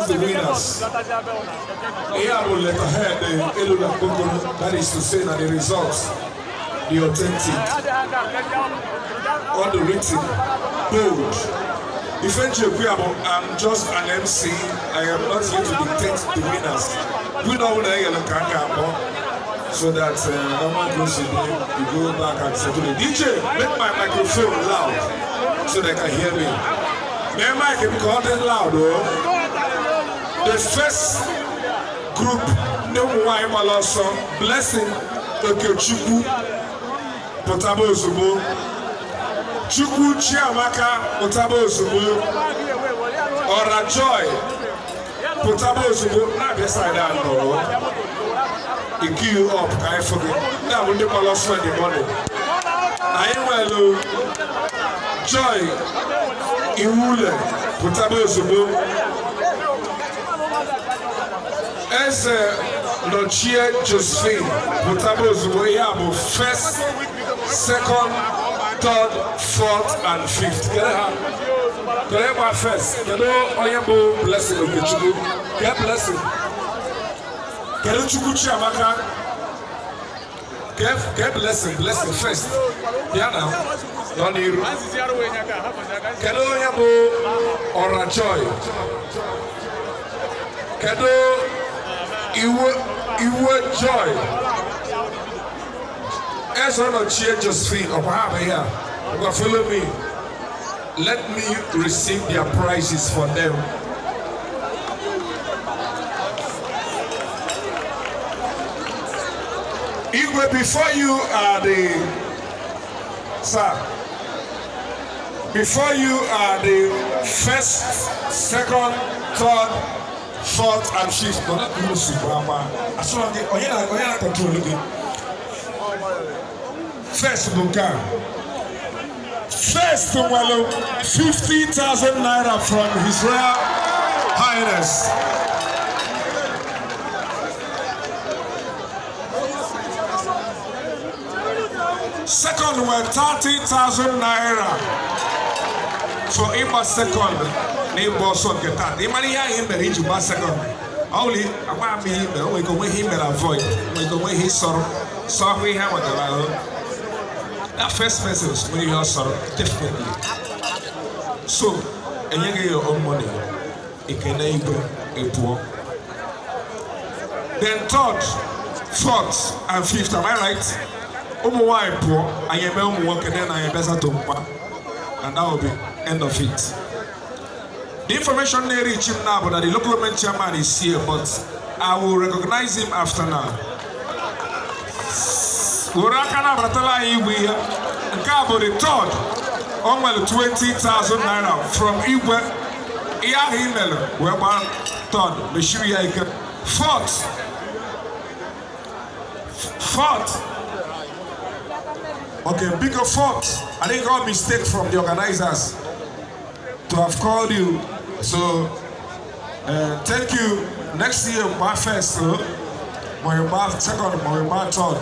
the winners. Ihe a bụ letterhead elu na mkpokoro, that is to say na the results, the authentic, all the written, bold. Ife nchekwu ya bụ I'm just an MC, I am not here to dictate the winners. Winner ọbụla enyere ka a ga-akpọ so that no goes to you go back and settle it. DJ, make my microphone loud so they can hear me. Mee mic m ka ọ dị loud o. The first group, ndị ụmụ nwaanyị gbara ọsọ, Blessing Okechukwu pụtaba ozugbo. Chukwu Chiamaka pụtaba ozugbo. Ọra Joy pụtaba ozugbo na-abịa side a nọrọ. Queue up ka anyị fụ gị. Ndị a bụ ndị gbara ọsọ in the morning. Anyị nwere Joy Iwule pụtaba ozugbo. Eze Nọchie Josephine pụtaba ozugbo. Ihe a bụ first, second, third, fourth and fifth. Kedu ha? Kedu ịgba first? Kedu onye bụ Blessing Okechukwu? Ke Blessing? Kedu Chukwu Chiamaka? Ke Blessing? Blessing first. Bịa na nọ n'iru. Kedu onye bụ Ọra Joy? Kedu Iwe Joy? Eze Nọchie Josephine, ọkwa ha bụ ihe a. Ngwa, follow me. Let me receive their prizes for them. Igwe, before you are the sir, before you are the first, second, third, fourth and fifth. Nọ na kuru bụ ama. Asọrọ gị, onye na control gị. First bụ nke a. First nwere 50,000 naira from His Royal Highness. Second nwere 30,000 naira for ịgba second na ịgba ọsọ nke taa. Ị mara ihe ahụ ị mere iji gba second? Ọ bụrụ agba m ihe i mere, o nwere ike onwe ihe i mere avoid, nwere ike onwe ihe ị sọrọ sọ ahụ ihe a nwetara ahụ. That first person nwere ihe ọ sọrọ definitely. So enye gị your own money, ekene igwe, ị pụọ. Then third, fourth and fifth, am I right? Ụmụ nwanyị pụọ, anyị eme ụmụ nwoke, then anyị ebeza to mkpa, and that will be end of it. The information na-reach him now but that the local government chairman is here, but I will recognize him after now. Were aka na-abatala anyị igwe ihe. Nke a bụ the third. O nwere 20,000 naira from igwe. Ihe ahụ i mere wee gbaa third, mechiri ya ike. Fourth. Fourth. Okay, bigger fourth. I think all mistake from the organizers to have called you. So, thank you. Next year, my first, my second, my third.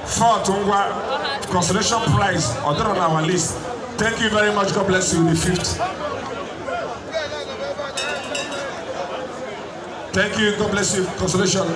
Fourth, ngwa, consolation prize, other on our list. Thank you very much. God bless you. The fifth. Thank you. God bless you. Consolation.